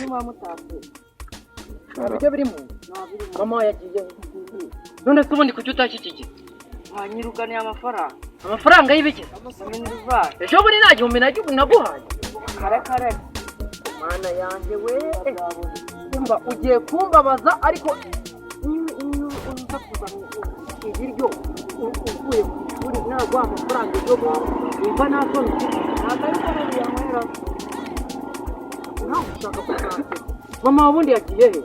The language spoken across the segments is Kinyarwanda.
Muba mutatse. Nta biryo biri mu nzu? Mama yagiye. None se ubundi kuki utashye iki gihe? Wanyirukaniye amafaranga. Amafaranga y'ibiki? Minerval. Ejo bundi nta gihumbi naguhaye. Kare kare. Mana yanjye we, umva, ugiye kumbabaza, ariko iyo uza kuzana ibiryo uvuye ku ishuri naguha amafaranga ejo bundi, wumva nta soni ufite? Ntabwo ari ko biyanywera. Ntabwo ushaka kuzanseka. Mama wubundi yagiye he?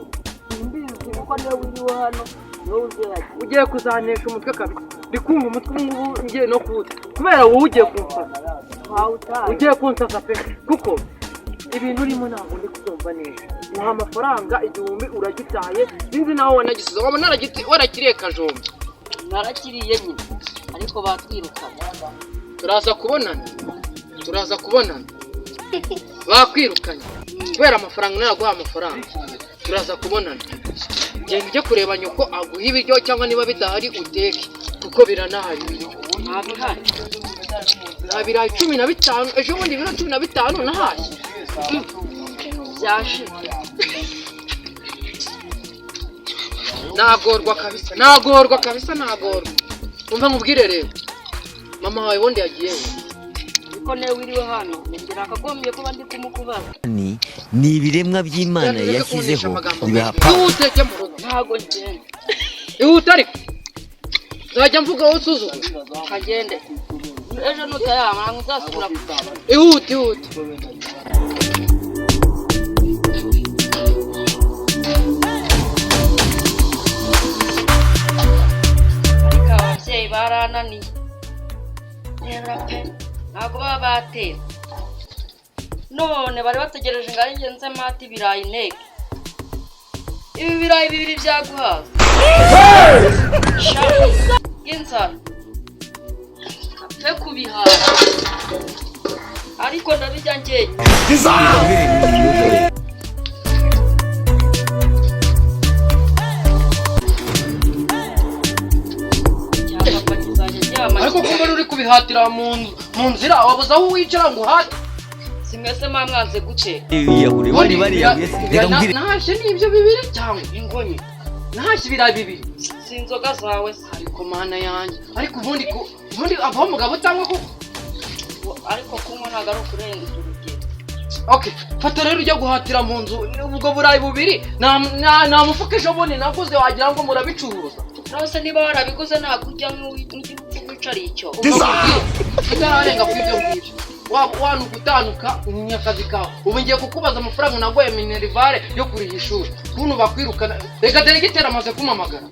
Simbizi, kuko niwe wiriwe hano, niwe uzi yagiye. Ugiye kuzanesha umutwe kabisa. Ndi kumva umutwe ubu ngubu ngiye no kuwuta kubera wowe. Ugiye kumfata. Twawutaye. Ugiye kunsaza pe, kuko ibintu urimo ntabwo ndi kubyumva neza. Uha amafaranga 1000 uragitaye, sinzi naho wanagisize. Waba warakiriye kajombe? Narakiriye nyine, ariko batwirukanye. Turaza kubonana, turaza kubonana. Bakwirukanye kubera amafaranga? Naraguha amafaranga. Turaza kubonana. Genda ujye kureba nyoko aguha ibiryo, cyangwa niba bidahari uteke, kuko biranahari ibiryo. Ntabwo ihari. Nta birayi 15? Ejo bundi ibiro 15 nahashye. Byashize. Nagorwa kabisa, nagorwa kabisa, nagorwa. Umva nkubwire rero, mama wawe ubundi yagiye he? Ariko niwe wiriwe hano, njye nakagombye kuba ndi kumukubaza. Ni ibiremwa by'Imana Ureke yashyizeho kuntisha amagambo bibaha menshi. Ihute jya mu rugo. Ntabwo ngenda. Ihute, ariko nzajya mvuga wowe usuzugura. Kagende, ejo nutayama ntabwo uzasubira ku ishuri. Ihute, ihute. Ariko ababyeyi barananiye rero pe, ntabwo baba batetse, none bari bategereje ngo ari nze mate ibirayi nteke. Ibi birayi bibiri byaguhaza? Sha, bw'inzara pe kubihaza, ariko ndabijya njyenyine. Cya papa kizajya ryama. Ariko kumba uri kubihatira mu nzira, wabuze aho wicara ngo uhate? Si mwese mwa mwanze guteka? Biyahure bari bariyahuye. Reka mbwire. Nahashye n'ibyo bibiri cyangwa Ingonyi. Nahashye ibirayi bibiri. Si inzoga zawe se? Ariko mana yanjye, ariko ubundi ubundi avaho umugabo cyangwa ko? Ariko kunywa ntabwo ari ukurenza urugero. Okay, fata rero ujya guhatira mu nzu ubwo burayi bubiri. Nta mufuka ejo bundi naguze, wagira ngo murabicuruza. Nose niba warabiguze, ntabwo ujya nk'igipfu wicariye icyo. Utararenga ku ibyo ngibyo, waba wanuka utanuka, ni akazi kawe. Ubu ngiye kukubaza amafaranga naguhaye minerval yo kuriha ishuri, kuntu bakwirukana. Reka deregiteri amaze kumpamagara,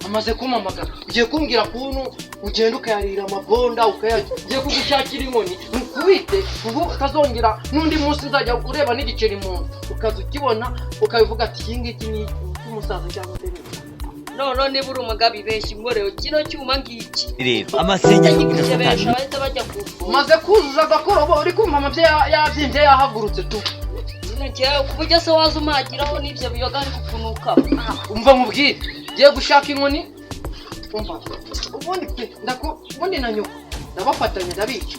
amaze kumpamagara. Ugiye kumbwira kuntu ugenda ukayarira amabonda, ukayarya. Ngiye kugushakira inkoni nkukubite ubu, utazongera n'undi munsi. Nzajya ureba n'igiceri mu nzu ukaza ukibona ukabivuga ati iki ngiki ni icy'umusaza cyangwa se ni iki. None niba uri umugabo, ibeshya inkorewe kino cyuma ngiki. Rero amasengesho kugira Ndagikukebesha. Satani. Bahita bajya kuvuza. Umaze kuzuza agakorobo, uri kumva amabye yabyimbye, yahagurutse tu. Nyine njyewe ku buryo se waza umagiraho n'ibyo biyoga ari kukunuka? Umva nkubwire, ngiye gushaka inkoni. Umva, ubundi pe ubundi na nyoko ndabafatanya ndabica.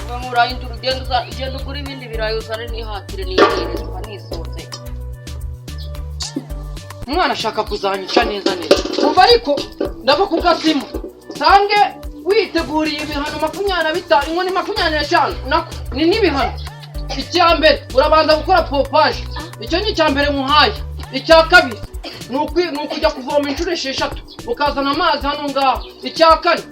Uva nk'urahindura, ugenda ugenda ugura ibindi birayi uzane nihatire nirire nisoze. Umwana ashaka kuzanyica neza neza. Umva, ariko ndava ku gasimu sange witeguriye ibihano 25, inkoni 25, nako ni n'ibihano. Icya mbere, urabanza gukora pompaje, icyo ni icya mbere nkuhaye. Icya kabiri ni ukujya kuvoma inshuro 6 ukazana amazi hano ngaho. Icya kane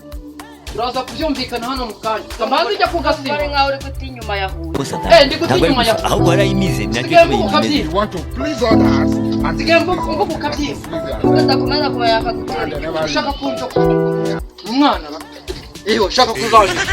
turaza kubyumvikana hano mu kanya. Mbanza ujya ku gasimu. Bari nkaho uri guta inyuma ya Huye. Satani Eh, ndi guta ntabwo ari inyuma ya gusa, ahubwo warayimize nacyo. Nsigaye mvuga Kiba ukabyimba. You want to please others and Nsigaye mvuga ukabyimba. Udakomeza kuba yakagutera. and never Ushaka kunjoka umwana yewe, ushaka kuzanyica.